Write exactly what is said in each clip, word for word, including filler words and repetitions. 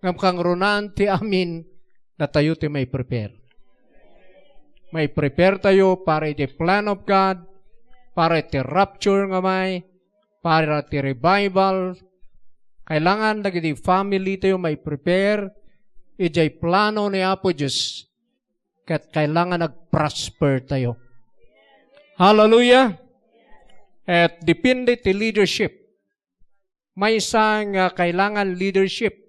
Ngem kangrunaan ti amin, datayo ti maiprepare. Maiprepare tayo para iti plan of God, para iti rapture nga may, para ti revival. Kailangan dagiti family tayo maiprepare idiay plano ni Apo Dios. Ket kailangan nagprosper tayo. Hallelujah! Et depende ti leadership. Maysa nga kailangan leadership.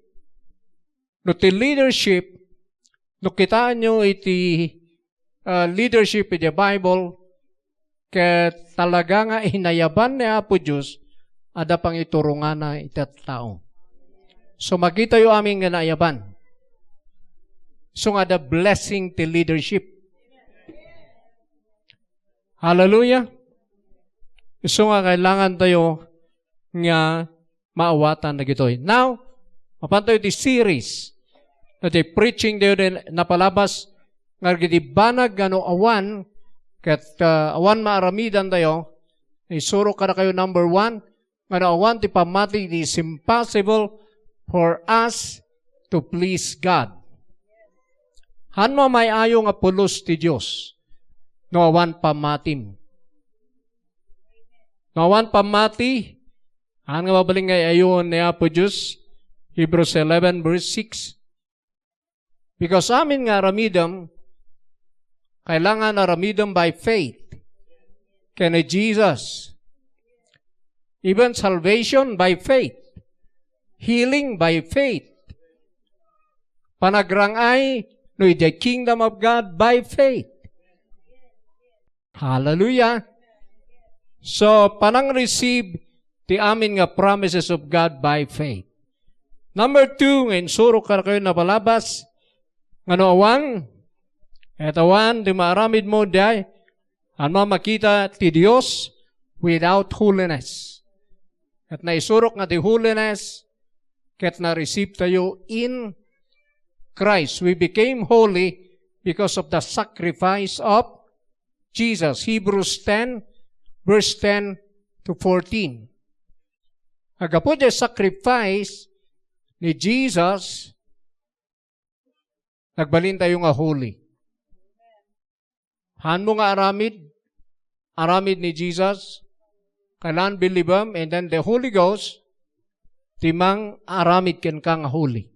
No ti leadership, no kitaenyo iti, ah, leadership iti Bible, ket talaga nga inayaban ni Apo Dios, adda pangiturongana iti tattao. So, makitayo amin nga naayaban. So nga, the blessing ti leadership. Hallelujah! So nga, kailangan tayo nga maawatan dagitoy. Now, mapan tayo ti series. Dagiti preaching tayo din napalabas nga dagiti banag nga no awan, ket, ah, awan maaramidan tayo, isuro kadakayo number one, nga no awan ti pammati, it is impossible for us to please God. Hanmo may ayo nga pulos ti Dios no awan pammatim. No awan pammati, haan nga mabalin nga ay-ayoen ni Apo Dios, Hebrews eleven verse six. Because amin nga aramidem, kailangan aramidem by faith. Ken ni Jesus. Even salvation by faith. Healing by faith. Panagrang-ay no idiay kingdom of God by faith. Hallelujah! So, panang-receive ti amin nga promises of God by faith. Number two, nga insuro kadakayo napalabas, nga no awan, et awan ti maaramidmo diay, hanmo makita ti Dios without holiness. Ket naisurok nga ti holiness, ket na-receive tayo in Christ. We became holy because of the sacrifice of Jesus. Hebrews ten, verse ten to fourteen. Aggapu ti sacrifice ni Jesus, nagbalin tayo nga holy. Hanmo nga aramid, aramid ni Jesus, kailangan bilibem, and then the Holy Ghost, ti mang-aramid kenka nga holy.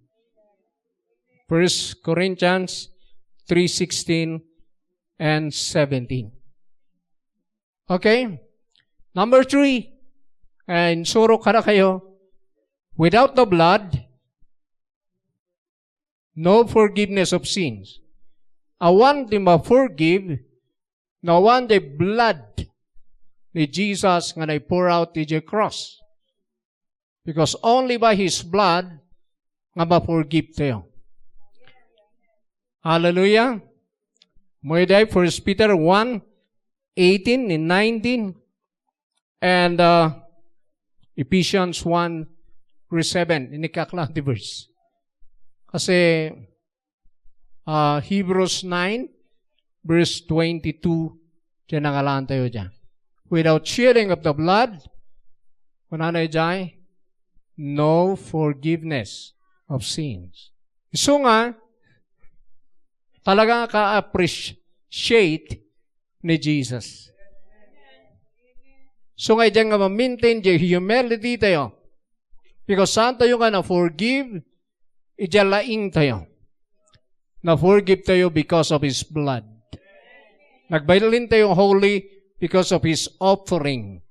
First Corinthians three sixteen and seventeen. Okay? Number three, and insuro kadakayo, without the blood, no forgiveness of sins. Awan ti ma-forgive, no awan ti blood ni Jesus nga nai-pour out idiay cross. Because only by His blood nga ma-forgive tayo. Hallelujah! Mo idiay First Peter one eighteen and nineteen. And, uh, Ephesians one verse seven, inikakla ti verse. Kasi, uh, Hebrews nine verse twenty-two, diyan nangalaan tayo diyan. Without shedding of the blood, kunana diyan, no forgiveness of sins. Isu nga, talaga ka-appreciate ni Jesus. So nga, idiay nga ma-maintain diay humility tayo. Because saan tayo nga na-forgive, idiay laing tayo. Na-forgive tayo because of His blood. Nagbalin tayo holy because of His offering.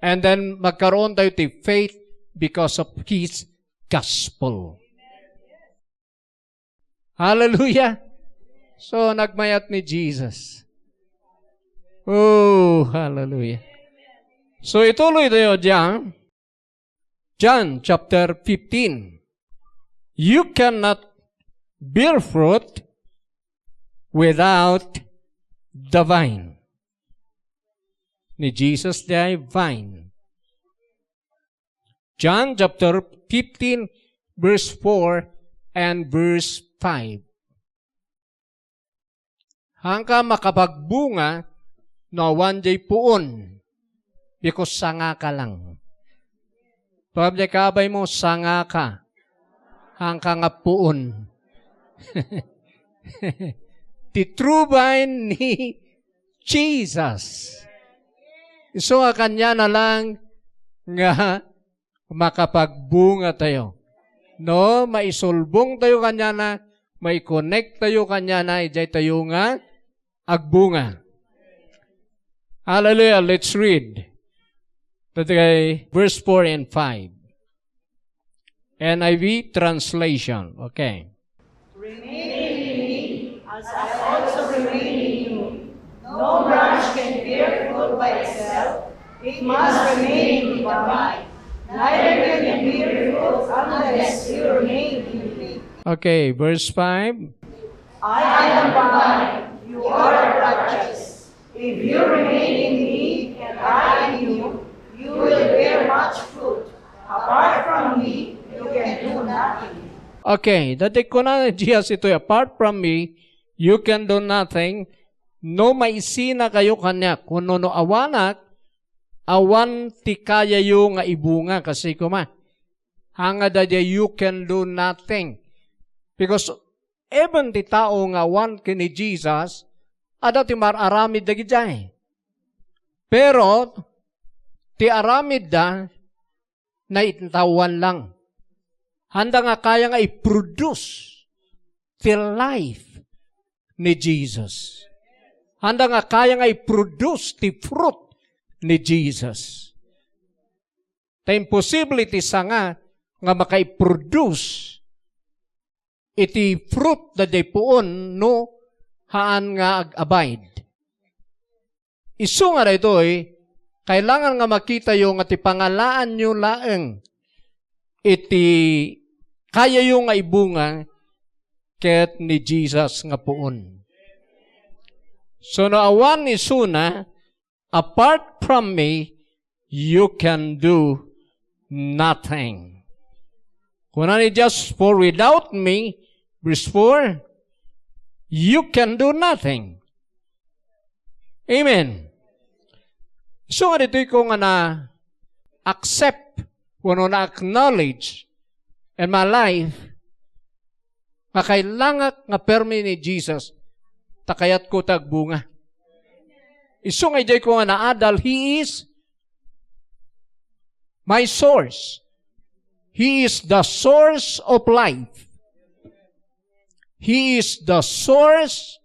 And then, magkaroon tayo ti faith because of His gospel. Hallelujah! So, nagmayat ni Jesus. Oh, hallelujah. So, ituloy tayo diyan. John chapter fifteen. You cannot bear fruit without the vine. Ni Jesus diay vine. John chapter fifteen, verse four and verse five. Haanka makapagbunga no awan diay puon, because sanga ka lang. Pabli ka abay mo, sanga ka. Haanka nga puon. Ti true vine ni Jesus. Isu nga kaniana lang nga makapagbunga tayo. No, maisulbong tayo kaniana, mai-connect tayo kaniana, idiay tayo nga agbunga. Hallelujah. Let's read. Today, verse four and five. N I V translation. Okay. Remain in me, as I also remain in you. No branch can bear fruit by itself, it must remain in the vine. Neither can you bear fruit unless you remain in me. Okay, verse five. I am the vine, you are the branches. If you remain in me and I in you, you will bear much fruit. Apart from me, you can do nothing. Okay, dati kuna ni Jesus itoy, "Apart from me, you can do nothing." No maisinakayo kaniak, wenno no awanak, awan ti kayayo nga ibunga, kasi kuma. Hanga daydiay, you can do nothing. Because even ti tao nga awan ken ni Jesus, adda ti mar-aramid dagidiay. Pero, ti aramidda, naitaoan lang. Haanda nga kaya nga i-produce ti life ni Jesus. Haanda nga kaya nga i-produce ti fruit ni Jesus. Ta imposible ti sanga nga maka-produce iti fruit daydiay puon no haan nga ag-abide. Isu nga daytoy, kailangan nga makitayo nga ti pangalaanyo laeng iti kayayo nga ibunga ket ni Jesus nga puon. So, no awan isuna, "Apart from me, you can do nothing." Kuna ni Jesus, "For without me," verse four, "you can do nothing." Amen. So nga ditoy ko nga na-accept wenno na-acknowledge in my life nga kailangak nga permi ni Jesus ta kayatko ti agbunga. Isu nga idiay ko nga naadal, He is my source. He is the source of life. He is the source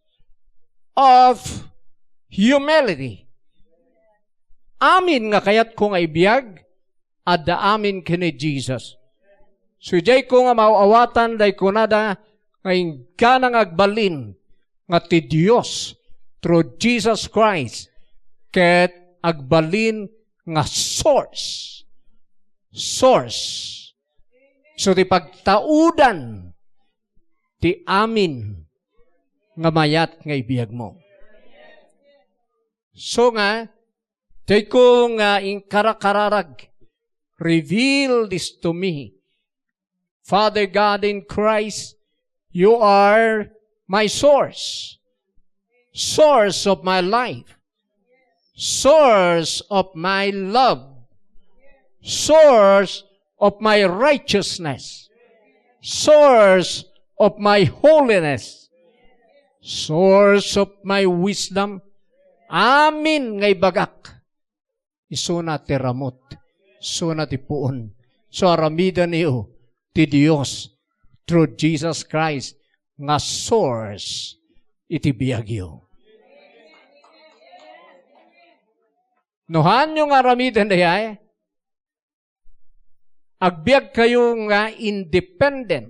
of humility. Amin nga kayatko nga ibiag, adda amin ken ni Jesus. So, idiay ko nga maaw-awatan, dayta kunada nga inggana nga agbalin nga ti Dios through Jesus Christ, ket agbalin nga source. Source. So, ti pagtaudan ti amin nga mayat nga ibiagmo. So nga, dayta ko nga inkarakararag, reveal this to me. Father God in Christ, you are my source, source of my life, source of my love, source of my righteousness, source of my holiness, source of my wisdom. Amin nga ibagak, isuna ti ramut, isuna ti puon. So, aramidenyo ti Dios through Jesus Christ nga source iti biagyo. No haanyo nga aramiden dayay, agbiagkayo nga independent.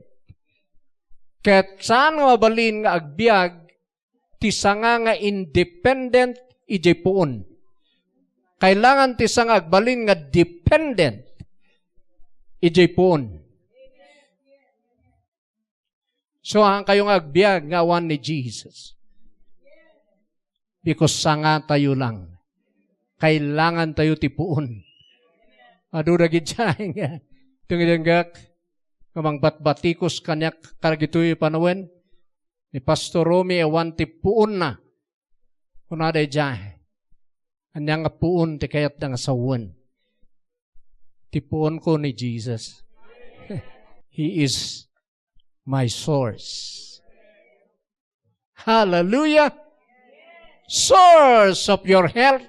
Ket saan nga mabalin nga agbiag ti sanga nga independent idiay puon. Kailangan ti sanga agbalin nga dependent idiay puon. So, haankayo nga agbiag nga awan ni Jesus. Because sangatayo lang. Kailangantayo ti puon. Adu dagidiay nga. Tungidengak, nga mangbatbatikos kaniak kadagitoy panawen. Ni Pastor Romy, awan ti puonna. Kuna daydiay. Ania nga puon ti kayatda nga sawen? Ti puonko ni Jesus. He is my source. Hallelujah! Source of your health.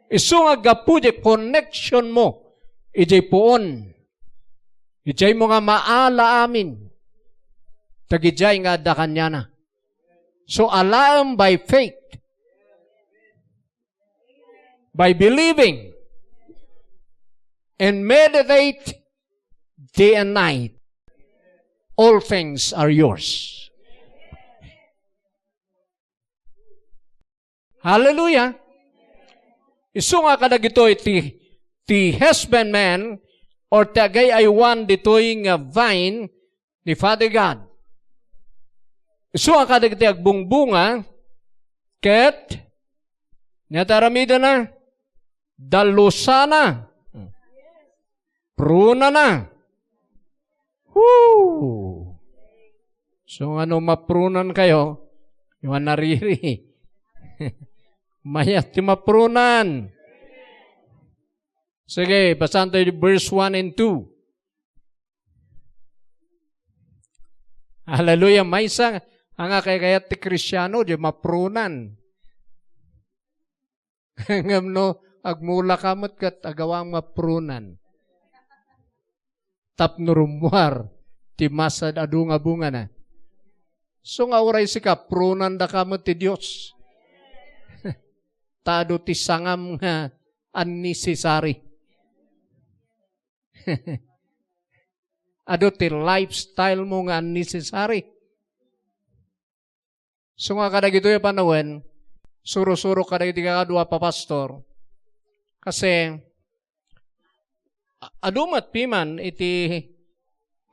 Isu nga gapu diay connection mo idiay puon. Idiay mo nga maala amin. Dagidiay nga adda kaniana. So, alaem by faith, by believing, and meditate day and night. All things are yours. Hallelujah! Isu nga kadagitoy ti, ti husbandman or ti agay-aywan ditoy nga vine ni Father God. Isu nga kadagiti agbungbunga ket nia ti aramidena, dalusana, prunana. Woo! So, nga no maprunan kayo, yung nariri. Mayat ti maprunan. Sige, basaen tayo verse one and two. Hallelujah. Maysa, anga kay kayat ti Kristiano, di maprunan. Ngem no, agmula ka met ket agawam nga prunan. Tapno rummuar ti masad adu nga bungana. So nga uray sika, prunan da ka met ti Dios. Ta adu ti sangam nga unnecessary. Adu ti lifestyle mo nga unnecessary. So nga kadagitoy a panawen, suro-suro kadagiti kakadua a papastor. Kasi, a-, adu met piman iti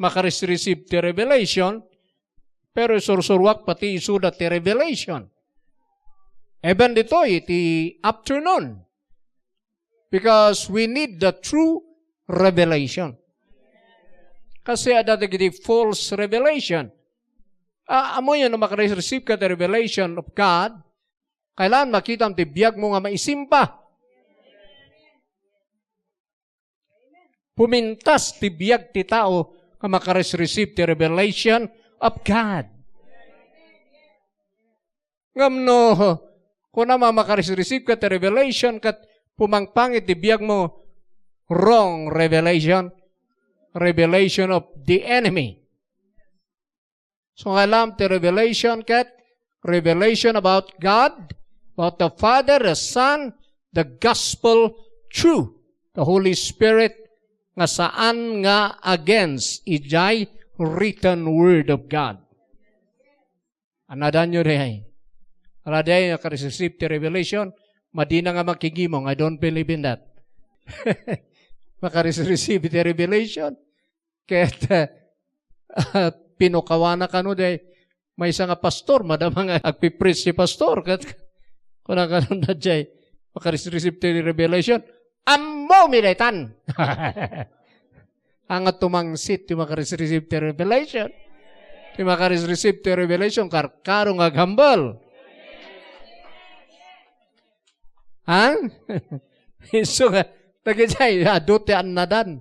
makares-receive ti revelation, pero isursuruak pati isuda ti revelation. Even ditoy, iti afternoon. Because we need the true revelation. Kasi adda dagiti false revelation. A-, ammoyo no makareceive ka ti revelation of God, kailangan makitam ti biag mo nga maisimba. Pumintas ti biag ti tao nga makareceive ti revelation of God. Ngem no, kuna ma-, makareceive ka ti revelation ket pumangpangit ti biag mo, wrong revelation, revelation of the enemy. So, nga alam ti revelation ket revelation about God, about the Father, the Son, the gospel through the Holy Spirit nga saan nga against idiay written word of God. Annadanyo diay. Ala diay, makareceive ti revelation, madina nga makigimong, I don't believe in that. Makareceive ti revelation. Ket, ah, pinukawana kano diay maysa nga pastor, madama nga agpipreach ti pastor, ket kuna kano na diay, makareceive ti revelation. Ammomi daytan. Anga tumangsit ti makareceive ti revelation. Ti makareceive ti revelation, karkaro nga aghambal. Ha? Isu nga, dagiti adu ti annadan.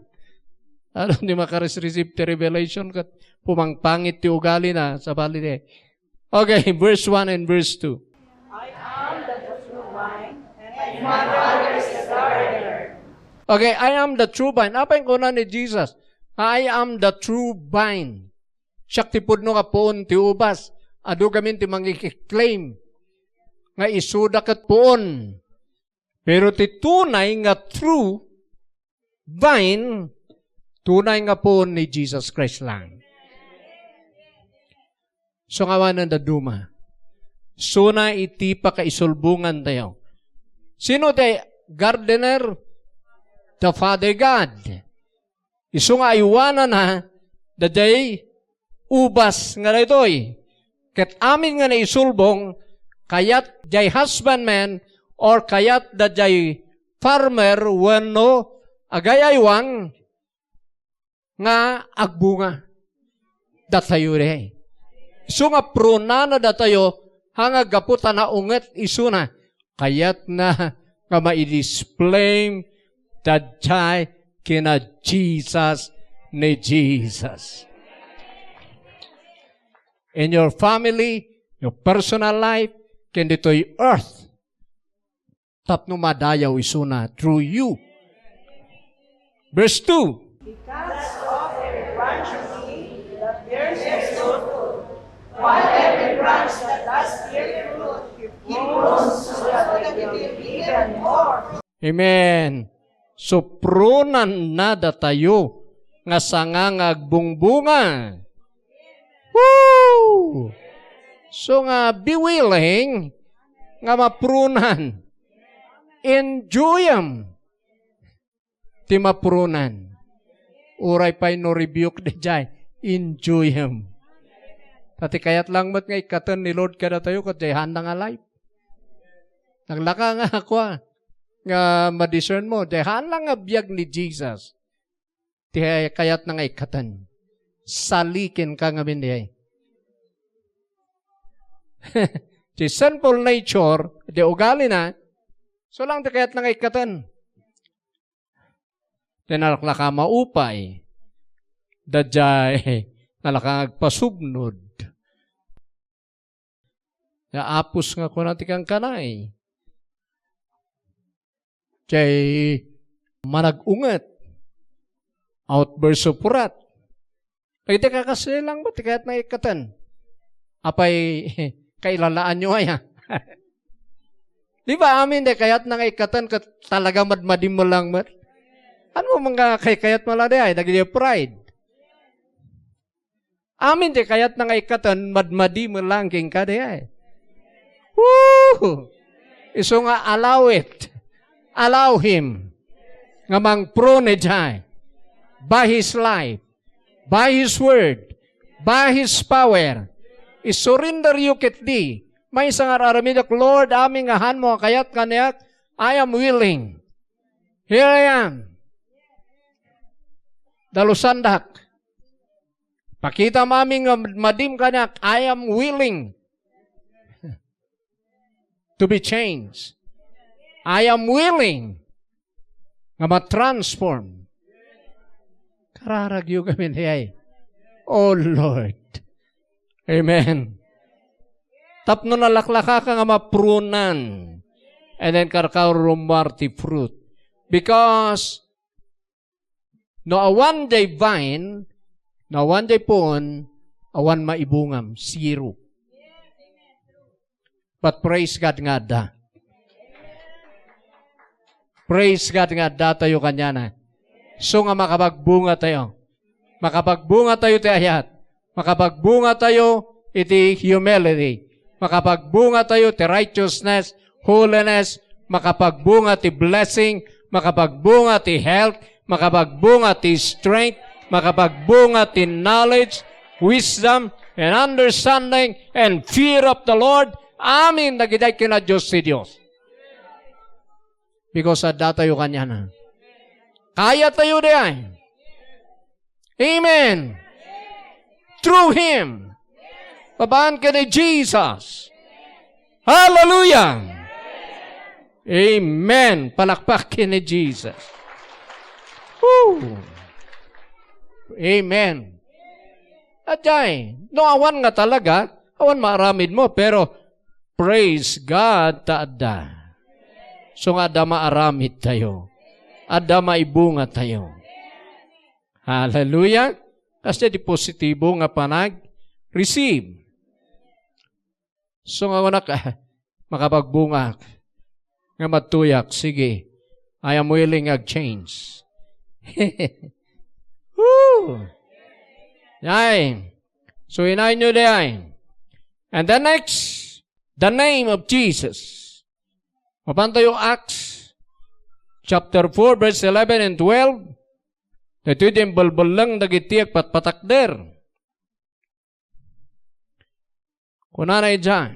Adu ti makareceive ti revelation ket pumangpangit ti ugalina, sabali diay. Okay, verse one and verse two. I am the true vine, and my Father is the gardener. Okay, "I am the true vine." Apay kuna ni Jesus, "I am the true vine." Siak ti pudno nga puon ti ubas. Adu gamin ti mangikiklaim nga isuda ket puon. Pero ti tunay nga true vine, tunay nga puon ni Jesus Christ lang. So, nga awanen dadduma. Suna iti pakaisulbongan tayo. Sino ti gardener? The Father God. Isu nga aywanana, daydiay ubas nga daytoy. Ket amin nga naisulbong, kayat diay husbandman or kayat daydiay farmer wenno agay-aywan nga agbunga. Datayo diay. Isu nga prunana datayo, ha nga gapu ta naunget isuna, kayatna nga maidisplay daydiay kina Jesus ni Jesus. in your family, your personal life, ken ditoy earth. Tapno madayaw isuna through you. Verse two. Because of every branch of me that bears no fruit, while every branch that does bear fruit, he prunes so that it will be even more. Amen. So, prunan na datayo nga sanga nga agbungbunga. Woo! So nga, be willing nga maprunan. Enjoyem ti maprunan. Uray pay no rebuke daydiay, enjoyem. Ta ti kayat lang met nga ikkaten ni Lord kadatayo, ket daydiay haanna nga life. Naglaka nga ako, ah, nga madiscern mo, daydiay haanna nga biag ni Jesus. Ti kayatna nga ikkaten. Sali kenka ngamin daydiay. Ti sinful nature, ti ugalina, so lang ti kayatna nga ikkaten. Ti nalaklaka maupay, daydiay nalaka nga agpasubnod. Ya apos nga kuna ti kankana, eh. Jay manag-unget. Outburst of wrath. Ay, di ka kasi lang ba? Ti kayatna nga ikkaten. Apay, kailalaan nyo aya. Di ba, amin, di kayatna nga ikkaten, ket talaga madmadi mo lang met. Ano mo nga kay kayat mo lang di ay, dagiti pride. Amin ti kayatna nga ikkaten, madmadi met lang kenka daydiay. Woo! Isu nga allow it. Allow him nga mangprune daydiay by his life, by his word, by his power. Isurrender you ketdi. Maysa nga ar-aramidek, Lord, amin nga hanmo nga kayat kaniak, I am willing. Here I am. Dalusandak. Pakitam amin nga madim kaniak, I am willing to be changed. I am willing nga ma-transform. Kararagyo kami ni ay. Oh Lord. Amen. Tapno nalaklaka ka nga maprunan. And then karkaro rummuar ti fruit. Because no awan jay vine, no awan jay puon, awan maibungam, zero. But praise God nga adda. Praise God nga adda tayo kanyana. So nga makapagbunga tayo. Makapagbunga tayo ti ayat. Makapagbunga tayo iti humility. Makapagbunga tayo ti righteousness, holiness, makapagbunga ti blessing, makapagbunga ti health, makapagbunga ti strength, makapagbunga ti knowledge, wisdom, and understanding, and fear of the Lord. Amin. Dagiti kinadios ti Dios. Because adda tayo kanyana. Kaya tayo diay. Amen. Through Him. Babaen ken ni Jesus. Hallelujah. Amen. Palakpak ken ni Jesus. Woo. Amen. Ajay, no awan nga talaga, awan maaramid mo, pero praise God ta adda. So nga adda maaramid tayo. Adda maibunga tayo. Hallelujah. Kasi di positibo nga panag-receive. So nga anak, makapagbungak. Nga matuyak, sige. I am willing ag change. Woo! Ay. So, inay nyo di ay. And the next, the name of Jesus. Mapan tayo Acts chapter four, verse eleven and twelve. Daytoy di imbelbelleng dagiti agpatpatakder. Kunana ija,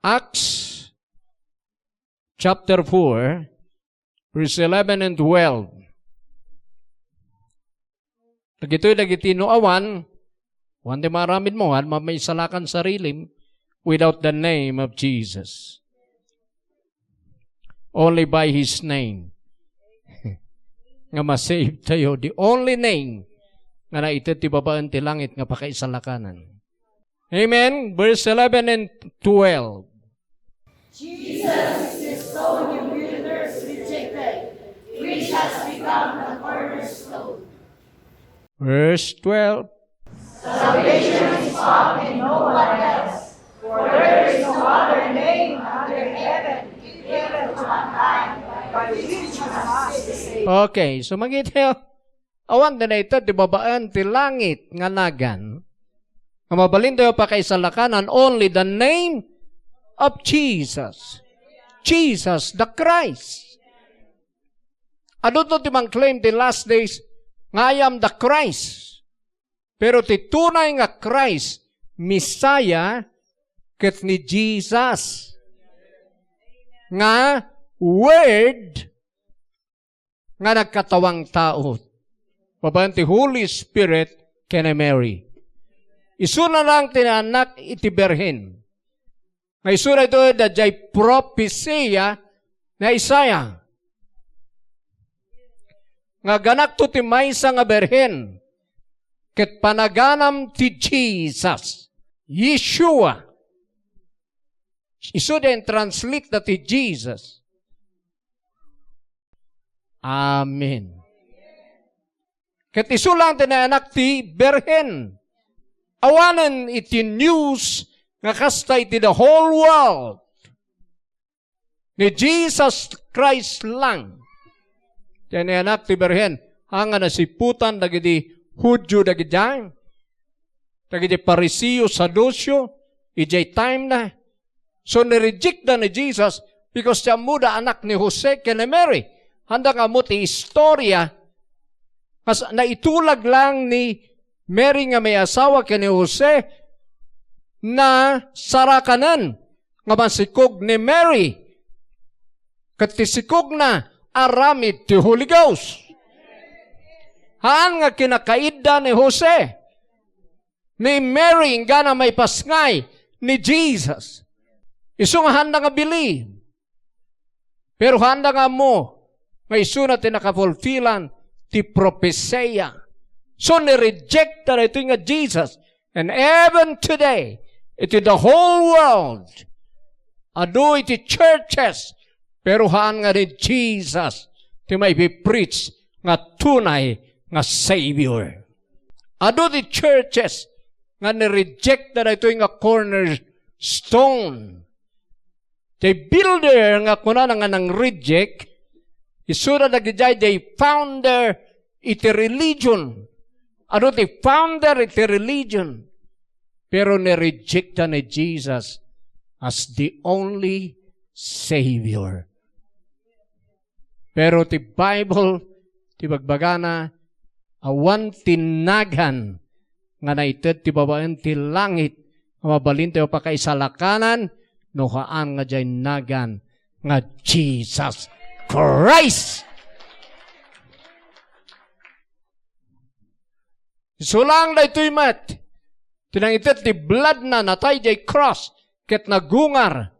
Acts chapter four, verse eleven and twelve. Dagitoy dagiti no awan, awan ti maaramid mo, awan maisalakan sarilim without the name of Jesus. Only by His name nga ma-save tayo. The only name nga naited ti babaen ti langit nga pakaisalakanan. Amen. Verse eleven and twelve. Jesus is the stone you builders rejected, which has become the cornerstone. Verse twelve. Salvation is found in no one else, for there is no other name under heaven given to mankind by which we must be saved. Okay, so makita tayo, awan ti naited ti babaen ti langit nga nagan nga mabalintayo pakaisalakanan, only the name of Jesus. Jesus the Christ. Adu to ti mangclaim ti last days nga, "I am the Christ." Pero ti tunay nga Christ, Messiah, ket ni Jesus nga Word nga nagkatawang tao. Babaen ti Holy Spirit ken ni Mary. Isuna lang ti naanak iti birhen. Nga isuna ito, daydiay propesiya ni Isaiah. Nga aganakto ti maysa nga birhen, ket panaganam ti Jesus, Yeshua. Isu diay intranslate da ti Jesus. Amen. Ket isu lang ti naanak ti birhen. Awanen iti news nga kasta iti the whole world. Ni Jesus Christ lang ti naanak ti birhen. Haan nga nasiputan dagiti Judio dagidiay, dagiti Pariseo, Saduceo, idiay time na. So, ni-reject da ni Jesus because ti ammoda anak ni Jose ken ni Mary. Haanda nga ammo ti istorya, kas-, naitulag lang ni Mary nga maiasawa ken ni Jose, nasarakanen nga masikog ni Mary. Ket ti sikogna, aramid ti Holy Ghost. Haan nga kinakaidda ni Jose, ni Mary, inggana maipasngay ni Jesus. Isu nga haanda nga bili. Pero haanda nga ammo nga isuna ti nakafulfilan ti propesiya. So, ni-reject da daytoy nga Jesus. And even today, iti the whole world, adu iti churches, pero haan nga ni Jesus ti maipipreach nga tunay nga Savior. Adu ti churches nga ni-reject da daytoy nga cornerstone. Ti builder nga kunana nga nang-reject, isuna dagidiay ti founder iti religion. Adu ti founder iti religion. Pero ni-reject da ni Jesus as the only Savior. Pero ti Bible, ti bagbagana, awan ti nagan nga naited ti babaen ti langit nga mabalintayo pakaisalakanan no haan nga diay nagan nga Jesus Christ. Isu lang daytoy met ti nangited ti blood na, natay diay cross, ket nagungar.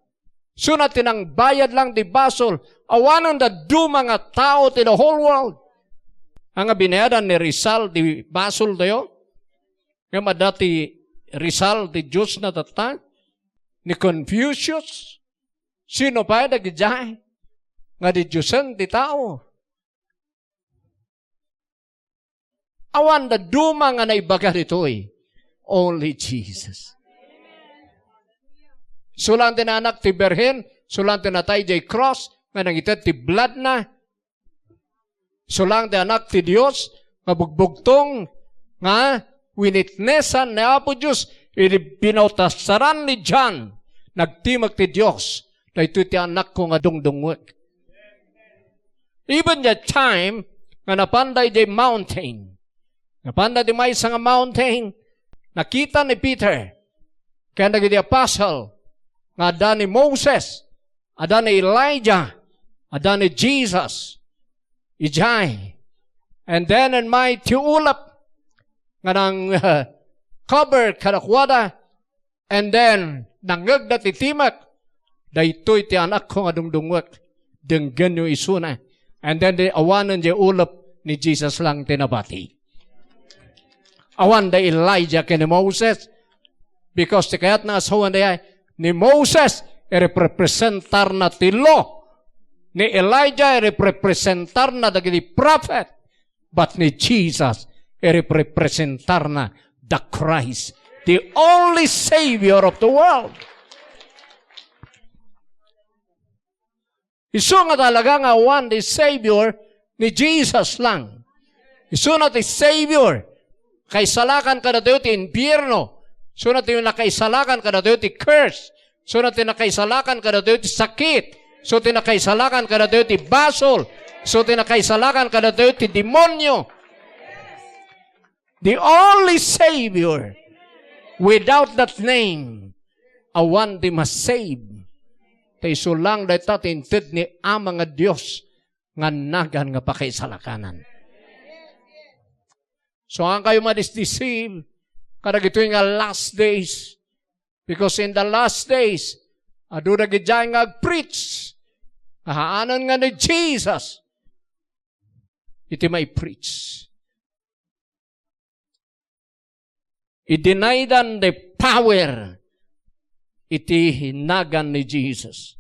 Isuna ti nangbayad lang ti basol. Awanen dadduma nga tao ti the whole world. Ania nga binayadan ni Rizal ti basol tayo? Ngem adda ti Rizal ti Dios na tatta? Ni Confucius? Sino pay dagidiay nga didiosen ti tao? Awan dadduma nga naibaga ditoy. Only Jesus. Isu lang ti naanak ti Birhen, isu lang ti natay diay cross, nga nangited ti blood na. Isu lang ti Anak ti Dios, nga bugbugtong, nga winitnesan ni Apo Dios, idi binautasaran ni John, nagtimek ti Dios, daytoy ti Anakko nga dungdungngoek. Even the time nga napanda idiay mountain, napanda ti maysa nga mountain, nakita ni Peter ken dagiti apostle nga adda ni Moses, adda ni Elijah, adda ni Jesus idiay. And then, and may ti ulep nga nang, uh, cover kadakuada, and then, nangngegda ti timek, "Daytoy ti Anakko nga dungdungngoek, denggenyo isuna." And then, di awanen diay ulep ni Jesus lang ti nabati. Awan da Elijah ken ni Moses. Because ti kayatna nga sawen dayay, ni Moses, irepresentarna ti law. Ni Elijah, irepresentarna dagiti prophet. But ni Jesus, irepresentarna the Christ, the only Savior of the world. Isu nga talaga nga awan ti Savior ni Jesus lang. Isuna ti Savior. Kaisalakan kadatayo ti impierno. Isuna ti nakaisalakan kadatayo ti curse. Isuna ti nakaisalakan kadatayo ti sakit. Isu ti nakaisalakan kadatayo ti basol. Isu ti nakaisalakan kadatayo ti demonyo. The only Savior. Without that name, awan ti ma-save. Ta isu lang dayta ti inted ni Ama nga Dios nga nagan nga pakaisalakanan. So, saan kayo madisdeceive kadagitoy nga last days. Because in the last days, adu dagidiay nga agpreach. Haanan nga ni Jesus iti maipreach. I-deny-dan the power iti nagan ni Jesus.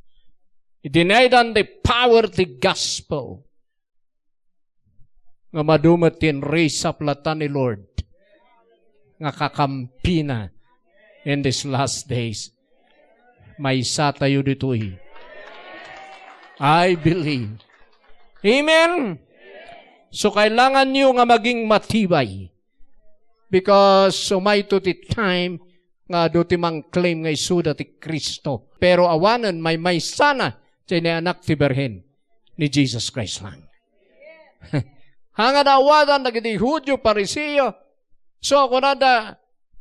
I-deny-dan the power ti gospel. Nga madu met ti inraise up latta ni Lord nga kakampina in these last days. Maysa tayo ditoy. I believe. Amen? So, kailangan nyo nga maging matibay. Because so mayto ti time nga adu ti mangclaim nga isuda ti Cristo. Pero awanen, maymaysana ti naanak ti Birhen ni Jesus Christ lang. Hanga naawatan dagiti Judio, Pariseo. So, kunada,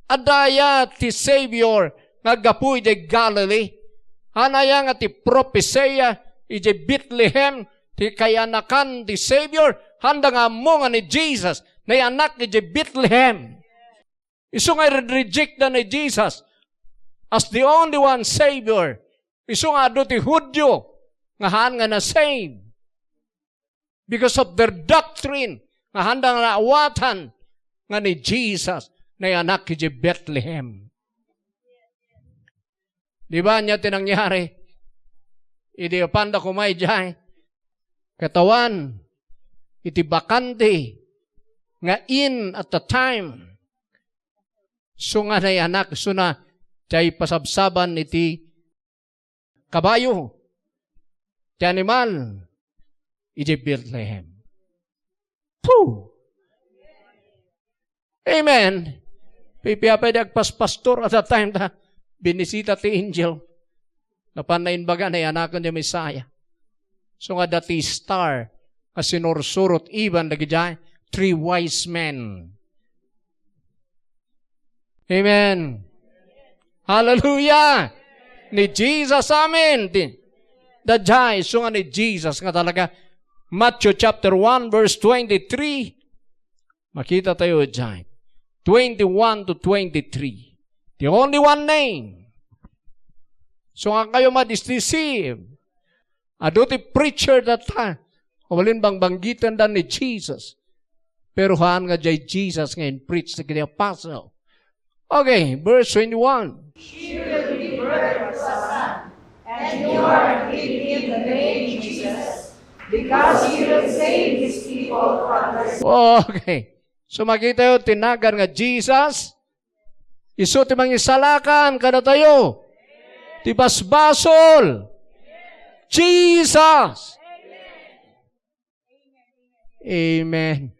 adda aya ti Savior nga aggapu idiay Galilee? Haan aya nga ti propesia idiay Bethlehem, ti kayanakan ti Savior? Haanda nga ammo nga ni Jesus naianak idiay Bethlehem. Isu nga i-reject da ni Jesus as the only one Savior. Isu nga adu ti Judio nga haan nga na-save. Because of their doctrine, nga haanda nga naawatan nga ni Jesus naianak idiay Bethlehem. Di ba ania ti nangyari? Idi apanda koma idiay, ket awan iti bakante nga inn at the time. Isu nga naianak, isuna diay pasabsaban iti kabayo, ti animal, idiay Bethlehem. Puh! Amen. Pipia pay di agpaspastor at that time ta binisita ti angel. Napan naimbaga, naianaken ti Messiah. So nga dati star a sinursurot iban dagidiay three wise men. Amen. Hallelujah. Ni Jesus, amen. Di, daydiay, isu nga ni Jesus nga talaga. Matthew chapter one, verse twenty-three. Makita tayo dyan. Twenty-one to twenty-three. The only one name. So nga kayo madisdeceive. Adu ti preacher that time. Kabalin bangbanggitan da ni Jesus. Pero haan nga diay Jesus nga in-preach dagiti apostle. Okay, verse twenty-one. She will give birth to a son, and you are to give him the name Jesus, because he will save his people from their Okay. So makita yo, ti nagan nga Jesus, isu ti mangisalakan kadatayo. Ti basbasol. Jesus. Amen.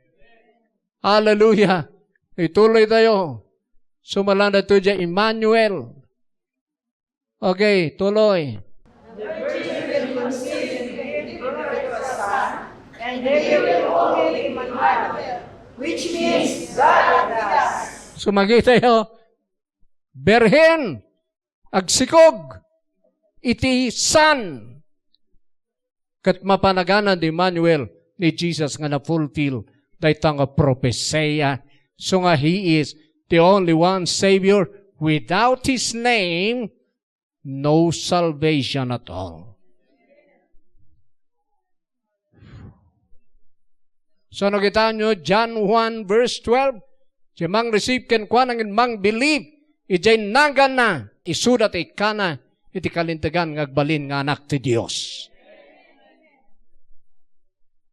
Hallelujah. Ituloy tayo. Sumala na to diay Emmanuel. Okay, tuloy. The virgin will conceive and give birth to a son, and they will call him Emmanuel, which means God with us. Sumagi tayo. Birhen, agsikog iti son. Ket mapanaganan di Emmanuel ni Jesus nga na-fulfill dayta nga propesia. So nga he is the only one Savior. Without his name, no salvation at all. So, nakita nyo, John one verse twelve, "Ti mangreceive kenkuana ngem mangbelieve, Idiay naganna, isuda ti ikkana iti kalintegan nga agbalin nga anak ti Dios.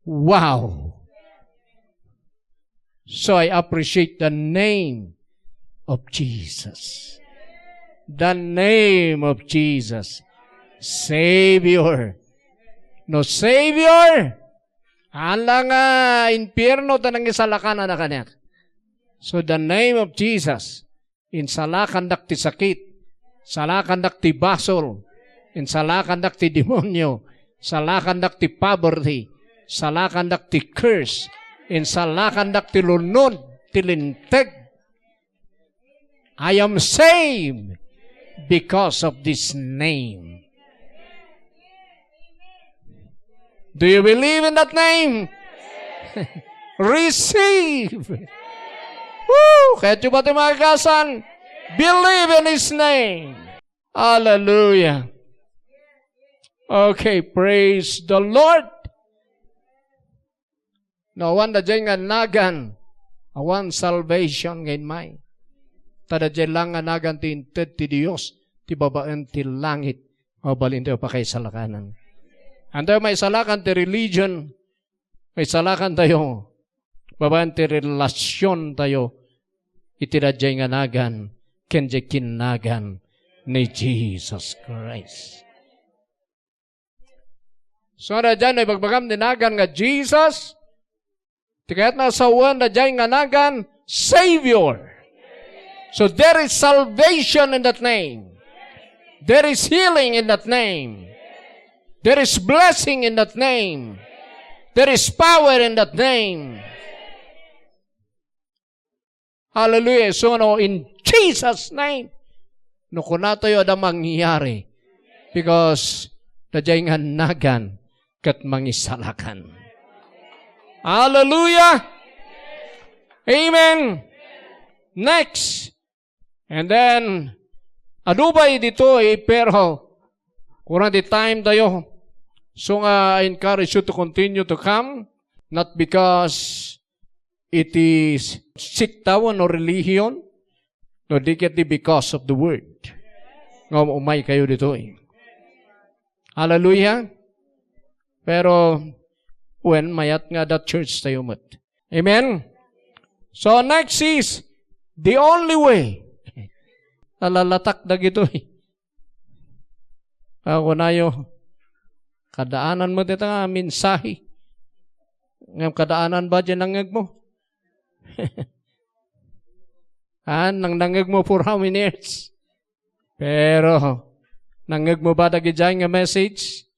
Wow! So I appreciate the name of Jesus. The name of Jesus. Savior. No Savior, ala nga impierno ta nangisalakan a kaniak. So the name of Jesus, insalakandak ti sakit, insalakandak ti basol, insalakandak ti demonio, insalakandak ti poverty, insalakandak ti curse, insalakandak ti lunod, ti linteg. I am saved because of this name. Do you believe in that name? Receive. Woo! Kaya ba ti mga kasan? Believe in His name. Hallelujah. Okay, praise the Lord. No, awan daydiay nga nagan, awan salvation nga immay. Ta daydiay lang nga nagan ti inted ti Dios, ti babaen ti langit, mabalin tayo pakaisalakanan. Antayo maisalakan ti religion, maisalakan tayo, babaen ti relasyon tayo, iti daydiay nga nagan, ken diay kinnagan ni Jesus Christ. So, daydiay no ibagbagam ti nagan nga Jesus, ti kayat na sawen daydiay nga nagan, Savior. So, there is salvation in that name. There is healing in that name. There is blessing in that name. There is power in that name. Hallelujah. So, no, in Jesus' name, no, kunatayo, adda mangyari. Because, daydiay nga nagan, ket mangisalakan. Hallelujah! Amen! Next. And then, adu pay ditoy, pero, kurang di time tayo. So nga, I encourage you to continue to come, not because it is sikta wenno relihiyon, no, di ket di because of the word. Nga umay kayo ditoy. Hallelujah! Pero, when mayat nga that church tayo met. Amen? So, next is the only way. Nalalatak dagitoy. Ako nayo, kadaanan mo dita nga mensahe. Ngem kadaanan ba diay nangngeg mo? Ah, nang nangngeg mo for how many years? Pero, nangngeg mo ba dagidiay nga message?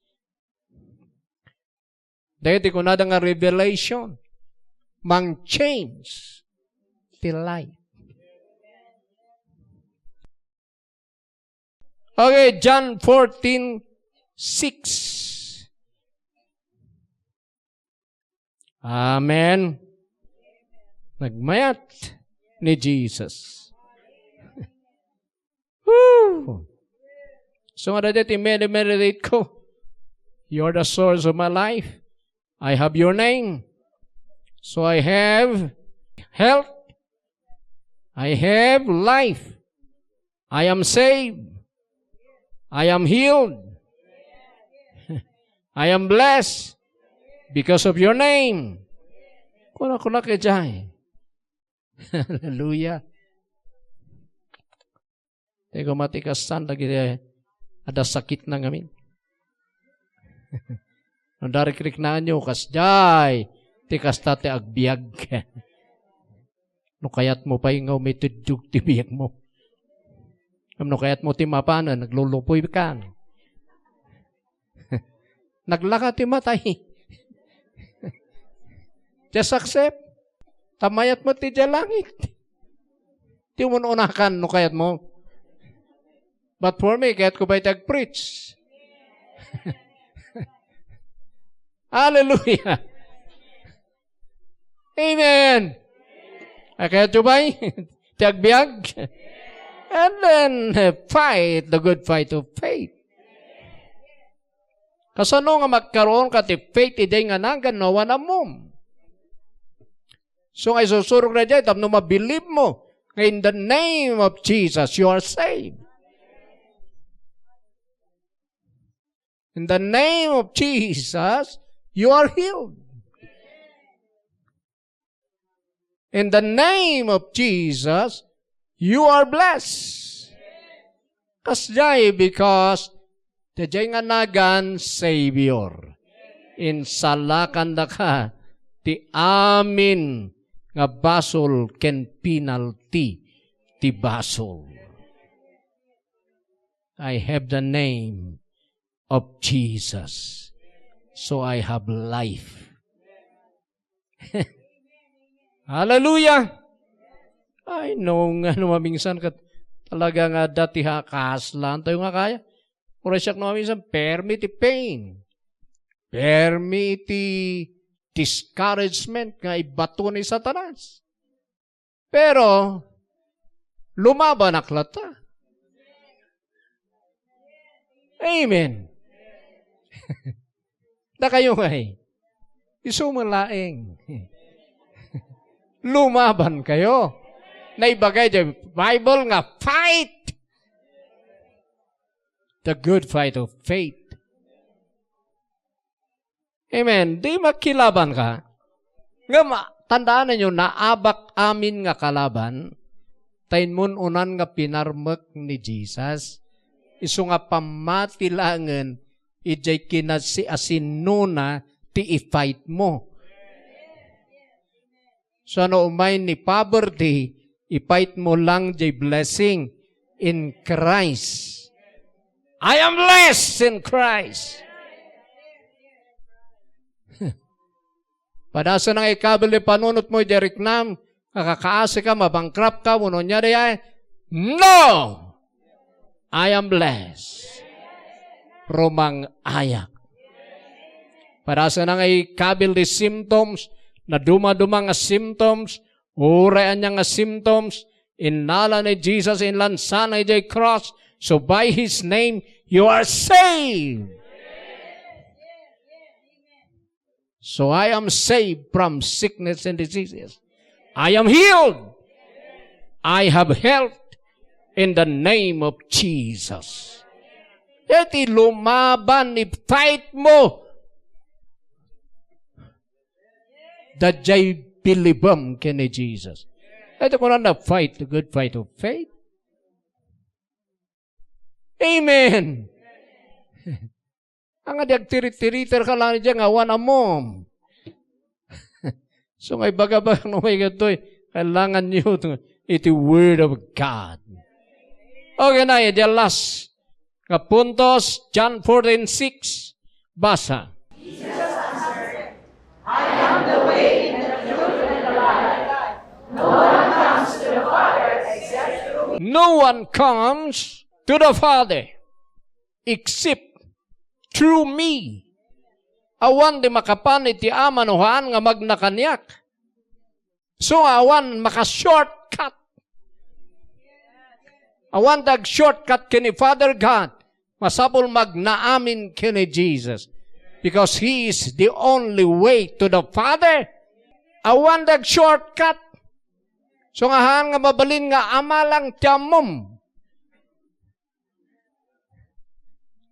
Dagiti kunada nga revelation, mang-change ti life. Okay, John fourteen six. Amen. Nagmayat ni Jesus. Woo! So, nga dayta ti medi-meditate ko. You're the source of my life. I have your name. So I have health. I have life. I am saved. I am healed. I am blessed because of your name. Kuna, kuna kay jay. Hallelujah. Ti kumatikas san dagiti adda sakit na ngamin. No darikriknaan yo, kasjay, ti kasta ti agbiag. No kayat mo pay nga umituddog ti biag mo. Ngem no kayat mo ti mapanen, naglulupoy ka. Naglaka ti matay. Just accept. Ta mayat mo ti diay langit. Ti umun-unakan no kayat mo. But for me, kayat ko ba iti ag-preach? Hallelujah. Amen. Ay, kayat yo ba? Ti agbiag? And then, uh, fight the good fight of faith. Kasano nga magkaroon ka ti faith idiay nga nagan no awan ammom? So nga isusurok na diay tapno mabilib mo. In the name of Jesus, you are saved. In the name of Jesus, you are healed. In the name of Jesus, you are blessed. Kasdiay, because daydiay nga nagan Savior. Insalakandaka ti amin nga basol ken penalty ti basol. I have the name of Jesus. So I have life. Hallelujah! I know nga no mamingsan ket talaga nga dati ha kaaslaan tayo nga kaya. Uray siak no mamingsan, permi ti pain. Permi ti discouragement nga ibato ni Satanas. Pero, lumabanak latta. Amen. Dakayo ngay. Isu met laeng. Lumaban kayo. Naibaga iti Bible nga fight the good fight of faith. Amen. Di makilaban ka. Ngem, tandaananyo, naabak amin nga kalaban, ta immun-unan nga pinarmek ni Jesus, isu nga pammati laengen, idiay kinasiasinnona ti i-fight mo. So, no umay ni poverty, i-fight mo lang diay blessing in Christ. I am blessed in Christ. Padasna nga ikabil ti panunot mo idiay riknam, nga kakaasi ka, mabankrupt ka, wenno ania diay, no! I am blessed. Rumang-ayak. Padasna nga ikabil ti symptoms, nadumaduma nga symptoms, uray ania nga symptoms, innala ni Jesus, inlansana idiay cross. So by His name, you are saved. So I am saved from sickness and diseases. I am healed. I have health in the name of Jesus. Iti lumaban, i-fight mo. Daydiay bilibem ken ni Jesus. Iti kunana, fight the good fight of faith. Amen. Ania nga di agtirittiriter ka lang diay nga awan ammom. So nga ibaga-baga no may kadtoy, kailangan niyo iti Word of God. Okay na, the last nga puntos, John fourteen six. Basa. No one comes to the Father except through me. Awan ti makapan iti Ama no haan nga magna kaniak. So, awan maka-shortcut. Awan ti ag-shortcut ken ni Father God. Masapul magnaamin ken ni Jesus. Because He is the only way to the Father. Awan ti ag-shortcut. So, nga haan nga mabalin nga Ama lang ti ammom.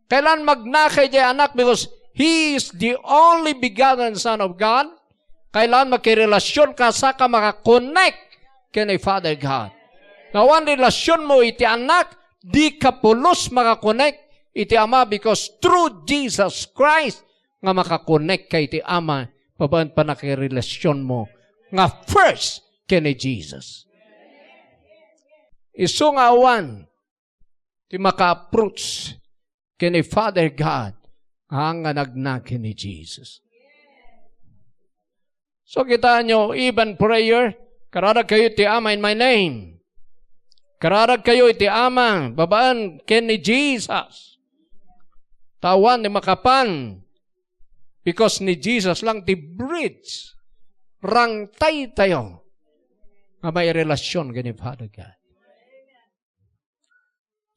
Kailan magnaka idiay Anak because He is the only begotten Son of God. Kailan makirelasionka saka maka-connect ken ni Father God. Nga awan relasionmo iti Anak, dika pulos maka-connect iti Ama because through Jesus Christ nga maka-connect ka iti Ama, babaen panakirelasionmo nga first ken ni Jesus. Isu nga awan ti maka-approach ken ni Father God, haan nga nagna ken ni Jesus. So, kitaenyo, even prayer, kararag kayo iti Ama in my name. Kararag kayo iti Ama, babaen ken ni Jesus. Ta awan ti makapan, because ni Jesus lang ti bridge. Rangtay tayo nga may relasyon ken ni Father God.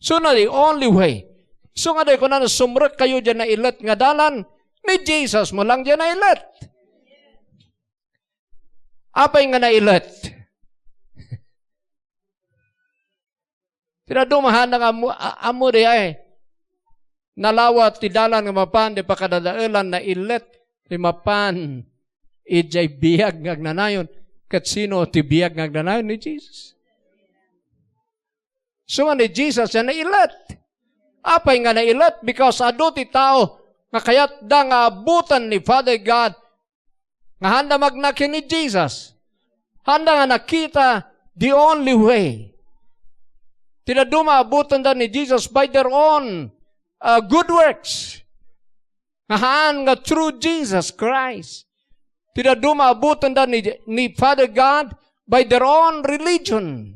So na the only way. So nga di ko na sumrek kayo diyan nailet nga dalan, ni Jesus mo lang diyan nailet. Apay nga nailet? Ti dadduma, haanda nga ammo, a-, ammo di ay. Nalawa ti dalan nga mapan, di pakadadaelan, naillet, ti mapan, idiay biag nga agnanayon. Ket sino ti biag nga agnanayon? Ni Jesus. So nga ni Jesus, yan naillet. Apay nga naillet? Because adu ti tao nga kayatda nga abutan ni Father God nga haanda magna ken ni Jesus. Haanda nga nakita the only way. Ti dadduma, abutenda ni Jesus by their own, uh, good works. Nga haan nga through Jesus Christ. Ti dadduma, abutenda ni, ni Father God by their own religion.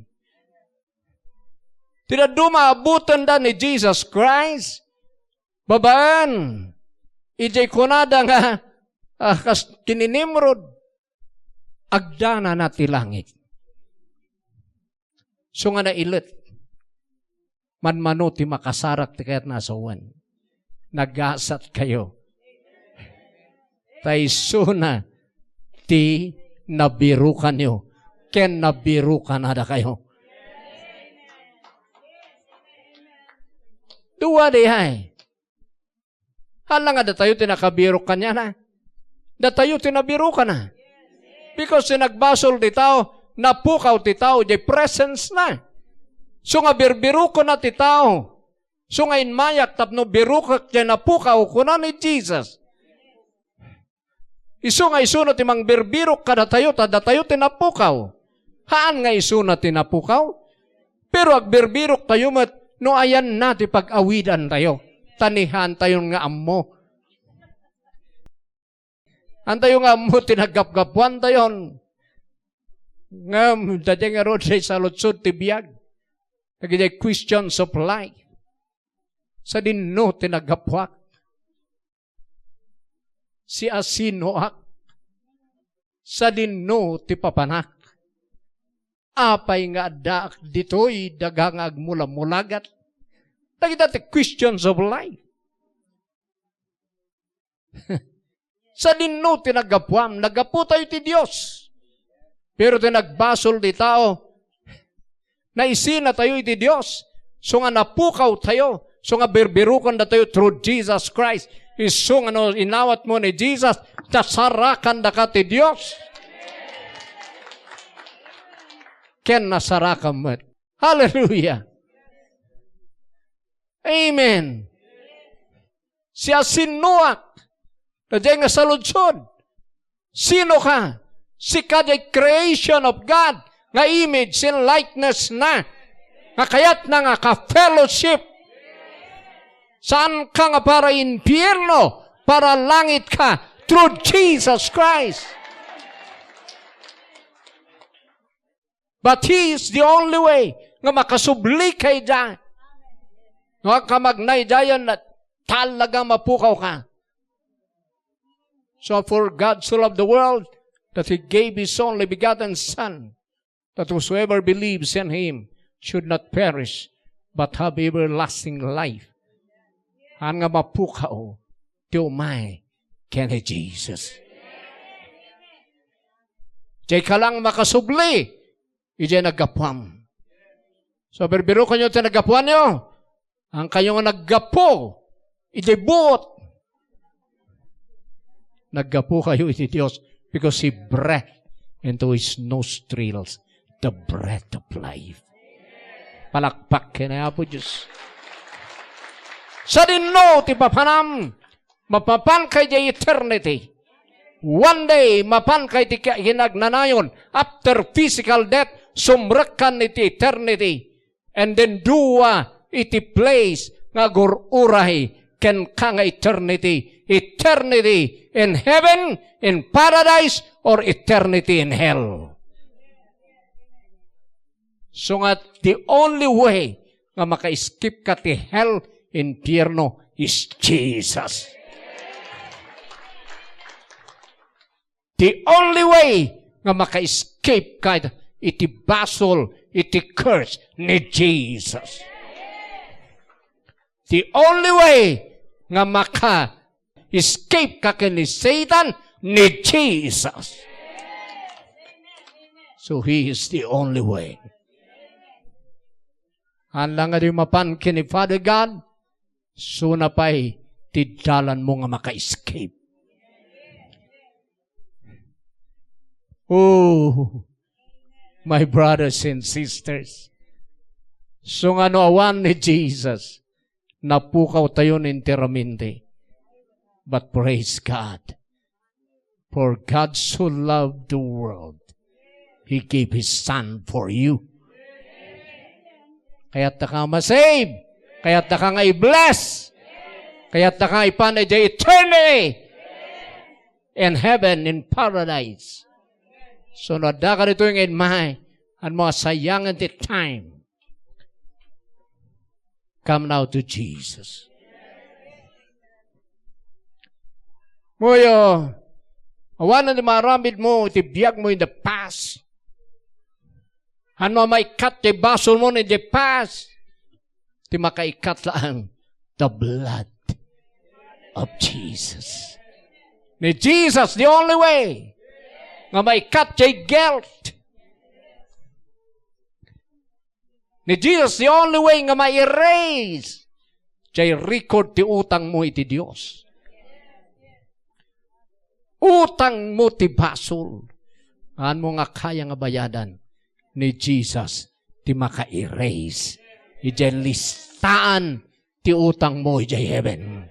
Ti dadduma, abutenda ni Jesus Christ babaen idiay kunada nga, ah, kas ken ni Nimrod, agdanana ti langit. So nga naillet, manmano ti makasarak ti kayatna a sawen. Nagasatkayo. Ta isuna ti nabirukanyo ken nabirukan a dakayo. Dua di ay. Hala nga datayo ti nakabirok kaniana. Datayo ti nabirokana. Because ti nagbasol ti tao, napukaw ti tao, di presence na. So nga birbirokna ti tao. So nga immayak tapno birokek ti napukaw, kuna ni Jesus. Isu nga isuna ti mangbirbirok kadatayo, ta datayo ti napukaw. Haan nga isuna ti napukaw. Pero agbirbiroktayo met no ayanna ti pag-awidantayo. Ta ni haantayon nga ammo. Haantayo nga ammo ti naggapgapuantayon. Ngem, daydiay ngarud ti saludsod ti biag. Dagiti questions of life. Sadinno ti naggapuak? Siasinoak? Sadinno ti papanak? Apay nga addaak ditoy daga nga agmulamulagat? Dagita ti questions of life. Sadinno ti naggapuam? Naggapu tayo ti Dios. Pero ti nagbasol ti tao, naisina tayo iti Dios. So nga napukaw tayo, so nga birbirukan datayo through Jesus Christ. Isu nga no inawat mo ni Jesus, nasarakandaka ti Dios. Ken nasarakam met. Hallelujah. Amen. Siasinoak? Daydiay nga saludsod. Sino ka? Sika diay creation of God, nga image and likeness na. Nga kayatna nga ka-fellowship. Saan ka nga para impierno, para langit ka through Jesus Christ. But He is the only way nga makasubli ka idiay. No, agkamagna idiayen, talaga mapukaw ka. So for God so loved the world that He gave His only begotten Son, that whosoever believes in Him should not perish, but have everlasting life. Haan nga mapukaw ti umay ken ni Jesus. Diay ka lang makasubli idiay naggapuam. So, birbirokanyo ti naggapuanyo. Haankayo nga naggapu idiay buot. Naggapu kayo iti Dios because He breathed into His nostrils the breath of life. Palakpak ken ni Apo Dios. Sadinno ti papanam, mapapan ka idiay eternity. One day, mapan ka iti ki-, kinagnanayon. After physical death, sumrekkan iti eternity. And then dua iti place nga agur-uray kenka nga eternity. Eternity in heaven, in paradise, or eternity in hell. So nga, the only way nga maka-escape ka ti hell, impierno, is Jesus. The only way nga maka-escape ka iti basol, iti curse ni Jesus. The only way nga maka-escape ka ken ni Satan ni Jesus. So He is the only way. Haan la nga di mapan ken ni Father God, suna pay ti dalanmo nga maka-escape. Oh, my brothers and sisters, so nga no awan ni Jesus, napukawtayon enteramente. But praise God, for God so loved the world, He gave His Son for you. Kayatta ka masave. Kayatta ka nga i-bless. Kayatta ka ipan idiay eternity in heaven, in paradise. So, no adda ka ditoy nga immay, haan mo a sayangen ti time. Come now to Jesus. Muyo, awanen ti maaramidmo iti biagmo in the past. Haan mo a maikkat ti basolmo in the past. Ti makaikkat laeng, the blood of Jesus. Ni Jesus, the only way nga maikkat ti guilt. Ni Jesus, the only way nga ma-erase jay record ti utangmo iti Dios. Utangmo ti basol. Haan mo nga kaya nga bayadan ni Jesus ti maka-erase idiay listaan ti utangmo idiay heaven.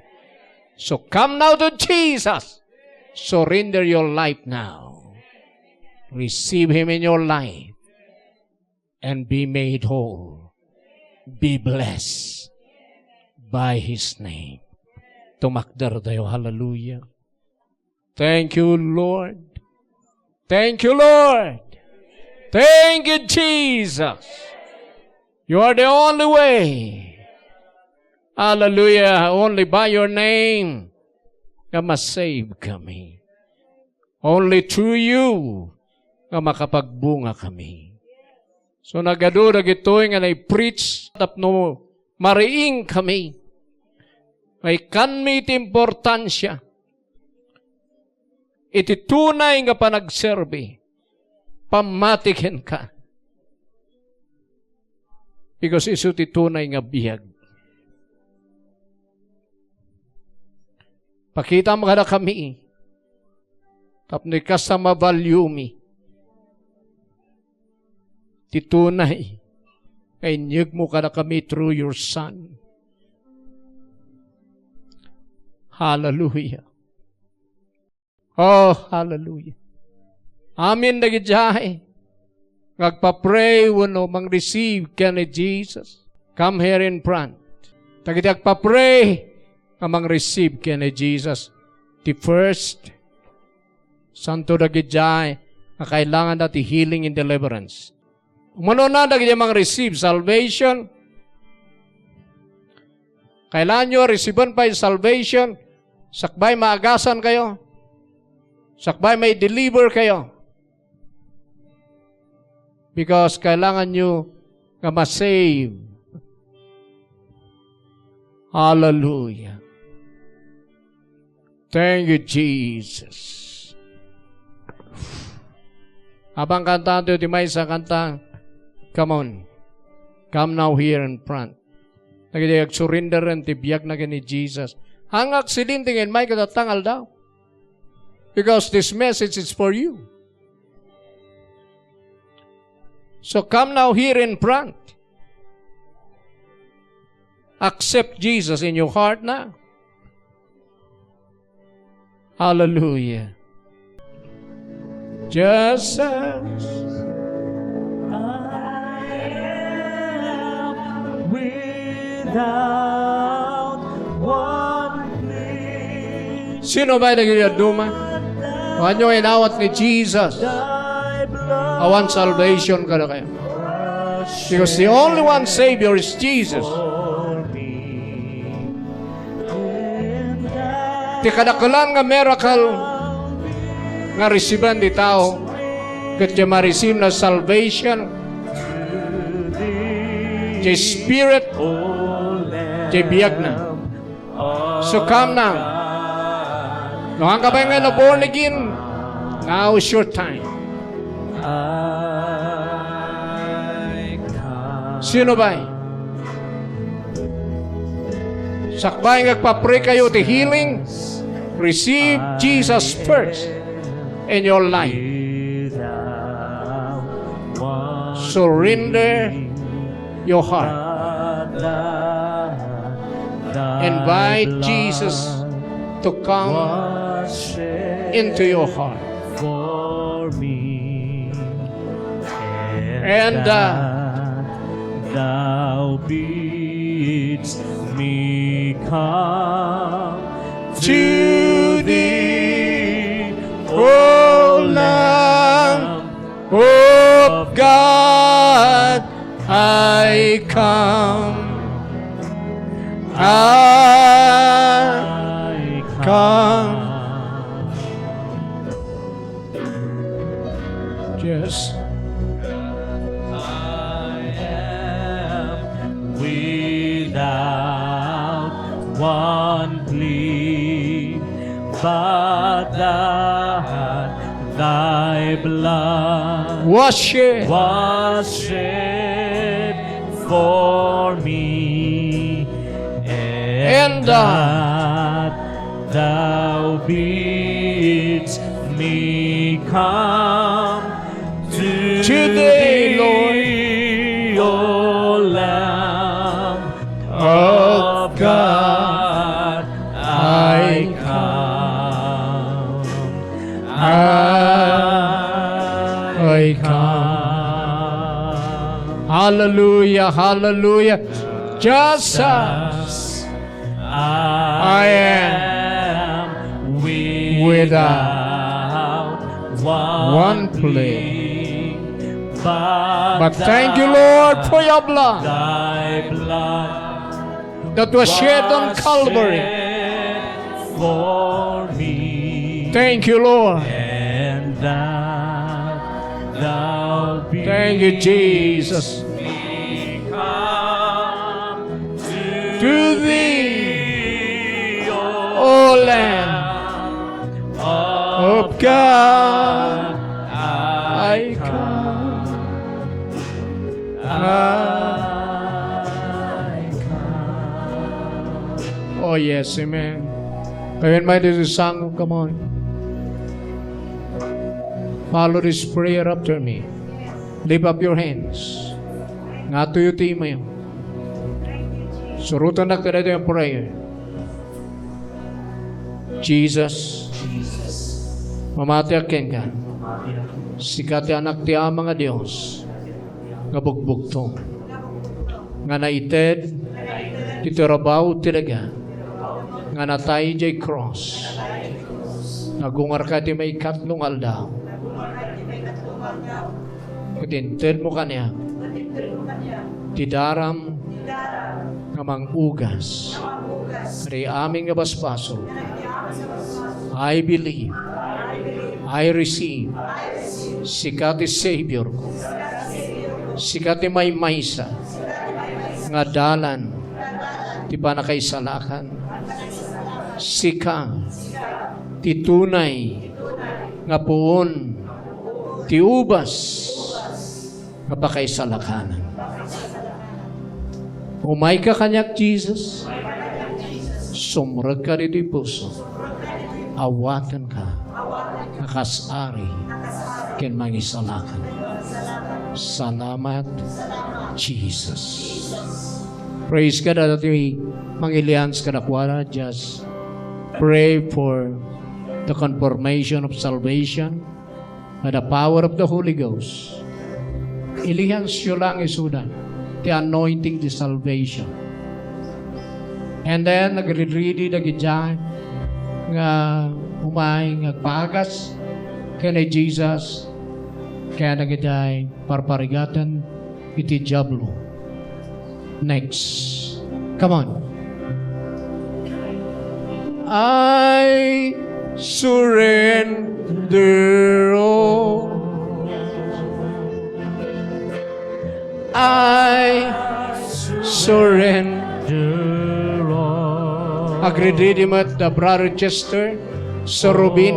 So come now to Jesus. Surrender your life now. Receive Him in your life and be made whole. Be blessed by His name. Tumakder tayo. Hallelujah. Thank you, Lord. Thank you, Lord. Thank you, Jesus. You are the only way. Hallelujah. Only by your name nga masave kami. Only through you nga makapagbunga kami. So, nagadu dagitoy nga nai-preach tapno mariing kami. Maikanmi iti importansia iti tunay nga panagserbi, pammati kenka. Because isu ti tunay nga biag. Pakitam kadakami tapno ikasta ma-value-mi ti tunay nga inyegmo kadakami through your Son. Hallelujah. Oh, hallelujah. Amin dagidiay nga agpa-pray wenno mang-receive ken ni Jesus. Come here in front. Dagiti agpa-pray nga mang-receive ken ni Jesus. The first, santo dagidiay nga kailanganda ti healing and deliverance. Umuna dagiti mang-receive salvation. Kailanganyo resiben pay salvation. Sakbay maagasan kayo. Sakbay may deliver kayo. Because kailanganyo nga ma-save. Hallelujah. Thank you, Jesus. Habang kantaantayo ti maysa a kanta, come on. Come now here in front. Dagiti agsurrenderen ti biagna ken ni Jesus. Haan nga aksidente nga immay kadatta nga aldaw. Because this message is for you. So come now here in front. Accept Jesus in your heart now. Hallelujah. Just as I am without one plea. Sino ba dagiti dadduma? Haan nga inawat ni Jesus. Awan salvation kadakayo. Because the only one Savior is Jesus. Ti kadakelan nga miracle nga resiben ti tao ket ti ma-receive na salvation, ti spirit, ti biagna. So come now. No, haan ka pay nga na born again, now is your time. Sino ba? Sakbay nga agpa-pray kayo ti healing, receive Jesus first in your life. Surrender your heart. Invite Jesus to come into your heart. And, uh, thou bidst me come to thee, O Lamb of God, I come. I come. Yes. I am without one plea, but that thy blood was shed, was shed for me, and, and that thou bidst me come to, to thee, Lord, O Lamb of God, I come. I come. Hallelujah, hallelujah. Just as I am without one plea. But thank you, Lord, for your blood that was shed on Calvary. Thank you, Lord. Thank you, Jesus. To thee, O Lamb of God, I come. I come. Oh, yes, amen. Kayo man dito sa song, come on. Follow this prayer after me. Lift up your hands. Ngatoyo ti imayo. Surotennak kadaytoy a prayer. Jesus, mamatiak kenka. Sika ti Anak ti Ama nga Dios nga bugbugto, nga naited ti turabaw ti daga, nga natay idiay krus. Nagungarka iti maikatlo nga aldaw. Ket intedmo kaniak ti daram nga mangugas kadagiti amin nga basbasol. I believe. I receive. Sika ti Savior ko. Sika ti maymaysa nga dalan ti pannakaisalakan. Sika ti tunay nga puon ti ubas nga pakaisalakanan. Umayka kaniak, Jesus. Sumrekka ditoy puso. Awatenka a kas Ari ken Mangisalakan. Salamat, Jesus. Praise God. Adda ti mangilians kadakuada, just pray for the confirmation of salvation by the power of the Holy Ghost. Ilihansyo lang isuda ti anointing, ti salvation. And then, nagready dagiti nga umay nga agpaagas ken ni Jesus, ken dagiti parparigaten iti Diablo. Next. Come on. I surrender all. I surrender all. Agready met da Brother Chester. Sir Robin,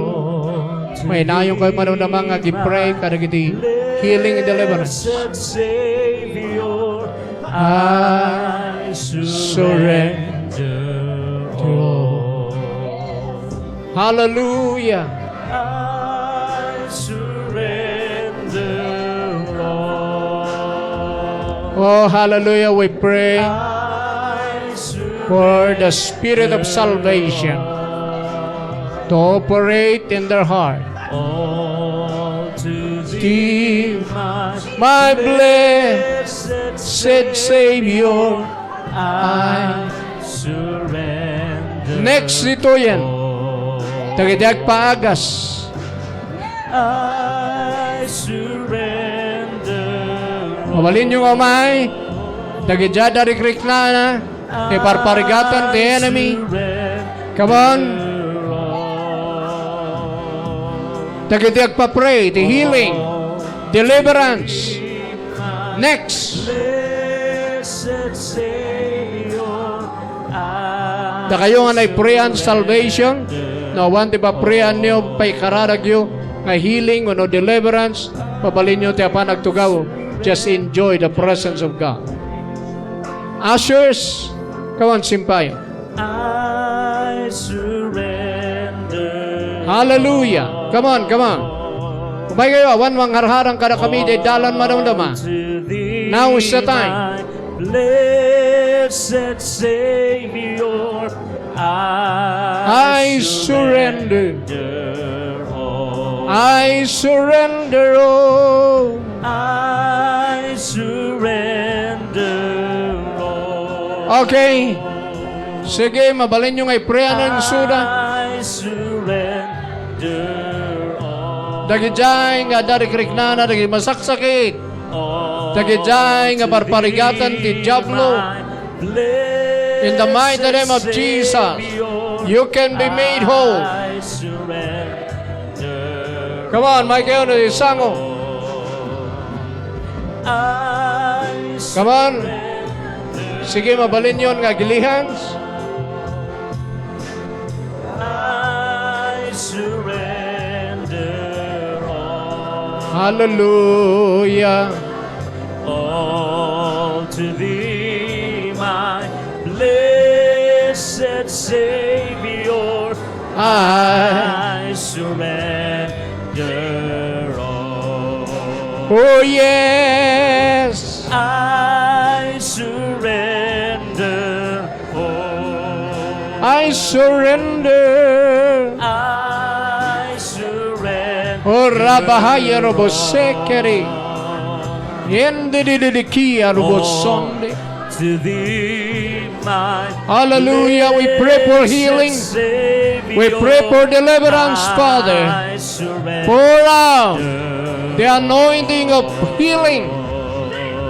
mainayon kayo madamdama nga agi-pray kadagiti healing and deliverance. Blessed Savior, I surrender Hallelujah. I surrender all. Oh, hallelujah. We pray I surrender for the spirit of salvation to operate in their heart. All to thee, my blessed Savior, I surrender. Next ditoyen. Dagiti agpaagas. I surrender. Mabalinyo nga umay. Dagiti rikriknana, iparparigatan ti enemy. Come on. Dagiti agpa-pray, ti healing, deliverance. Next. Blessed Savior, I Dakayo nga naiprayan salvation, no awan ti paprayanyo, paikaradagyo nga healing wenno deliverance, mabalinyo ti apan agtugaw. Just enjoy the presence of God. Ushers, come on, simpay. I surrender. Hallelujah. Come on, come on. Umaykayo, awan mangharharang kadakami, ti dalan madamdama. Now is the time. Blessed Savior, I I surrender. Surrender all. I surrender all. I surrender all. Okay. Sige, mabalinyo nga iprayanan suda. I surrender all. Dagidiay nga adda rikriknana, dagiti masaksakit. Dagidiay nga parparigatan ti Diablo. In the mighty name of Jesus, you can be made whole. Come on, Michael, no, isango. Come on. Sige, mabalinyon nga agilihan. I surrender all. Hallelujah. All to thee, my blessed Savior, I I surrender all. Oh, yes. I surrender all. I surrender. I surrender. Oh, Rabahaya Robosekeri. Yende de de de kia Robosonde. To thee, my Hallelujah. We pray for healing. Blessed Savior, We pray for deliverance, Father. I surrender. Pour out the anointing of healing.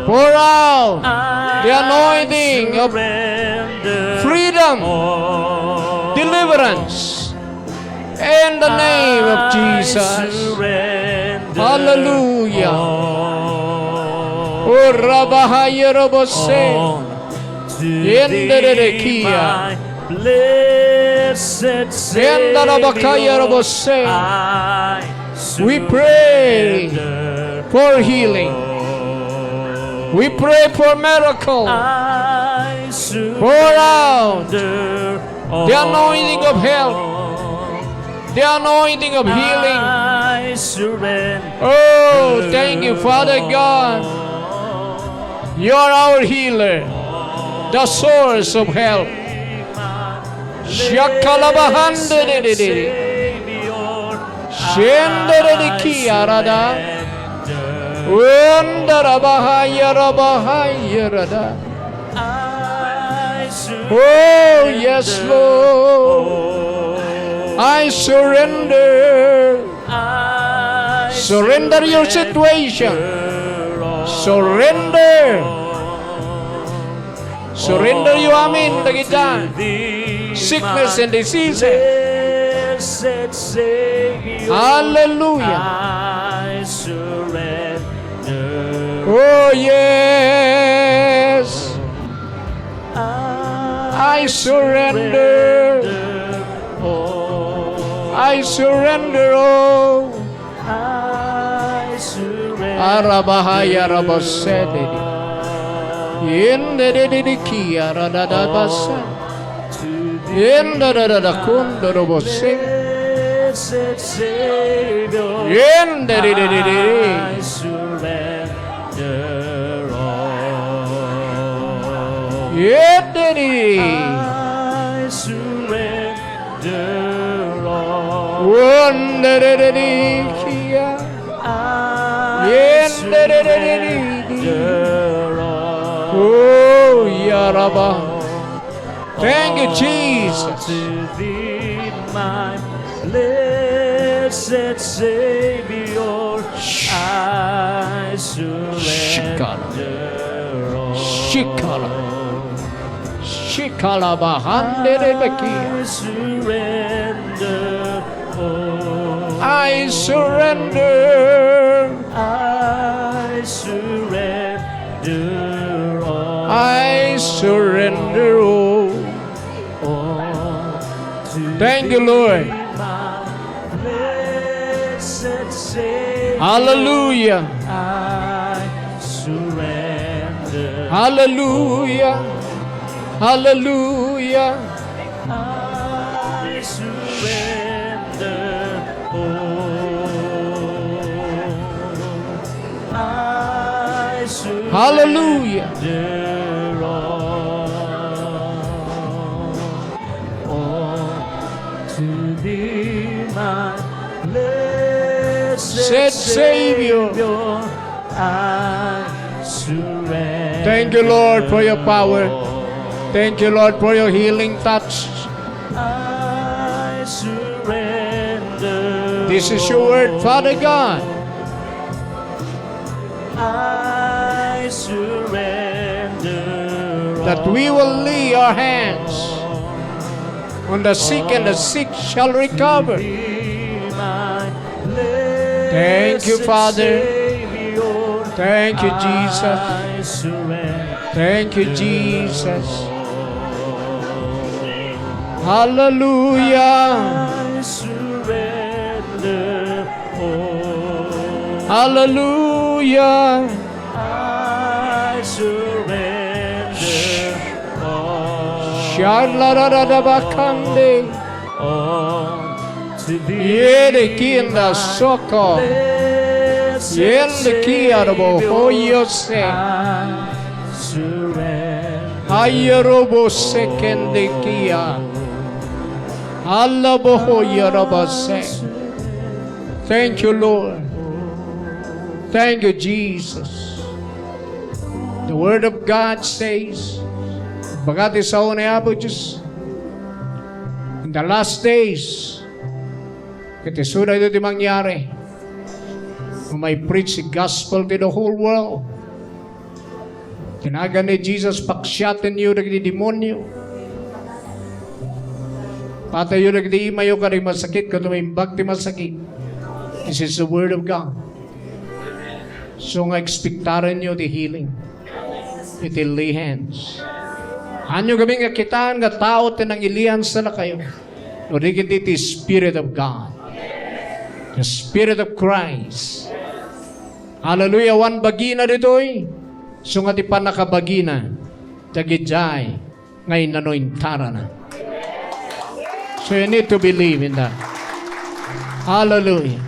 Pour out the anointing of freedom, deliverance. In the name of Jesus. Hallelujah. Urabahaya rabose. Yenderekia. Blessed Savior, Yendarabakaya rabose. We pray for healing. We pray for miracle. Pour out the anointing of health, the anointing of healing. I surrender. Oh, thank you, Father God. You are our healer, the source of help. Shakalabahande de de de. Shende de de ki arada. Wenda rabahaya rabahaya rada. Oh, yes, Lord. I surrender. Surrender your situation. Surrender. Surrender you amin dagita sickness and diseases. Hallelujah. Oh, yes. I surrender. I surrender all. Arabahaya rabasete. Yende de de de ki aradada basa. Yende de de de kundo robose. Blessed Savior, Yen, diri, diri, diri. I surrender all. Yen, diri. I surrender all. Won, diri, diri, kia. I Yen, diri, diri, diri. Surrender all. Oh, yaraba. Thank you, Jesus. To thee, my blessed Savior, I surrender all. Shikara. Shikara. Shikara bahande de beki. I surrender all. I surrender. I surrender all. I surrender all. All to Thank you, Lord. Thee, my blessed Savior. Hallelujah. I surrender. Hallelujah. Hallelujah. I surrender all. I surrender Hallelujah. All. All to thee, my blessed Said Savior. Savior, I surrender Thank you, Lord, for your power. Thank you, Lord, for your healing touch. I surrender This is your word, Father God. I surrender That we will lay our hands on the sick, and the sick shall recover. Thank you, Father. Thank you, Jesus. Thank you, Jesus. Hallelujah. Hallelujah. I surrender all. Sharlaradabakande. All to thee, Yede kinda my soko. Blessed Yende kia robo Savior, hoyose. I surrender Ayarobo sekende kia. Alaboho yarabase. Thank you, Lord. Thank you, Jesus. The Word of God says, baga ti sao ni Apo Dios, in the last days, ket isuda iti mangyari, when I preach the gospel to the whole world, Tinagan ni Jesus, paksiatenyo dagiti demonio. Patayyo dagiti imayo kadagiti masakit, ket umimbag ti masakit. This is the word of God. So nga ekspektarenyo ti healing. Iti lay hands. Haanyo kami nga kitaan nga tao ti nangilihan sadakayo. No di ket ti Spirit of God. The Spirit of Christ. Hallelujah. Wan bagina ditoy. So nga ti pannakabagina, dagidiay nga inanointarana. So you need to believe in that. Hallelujah.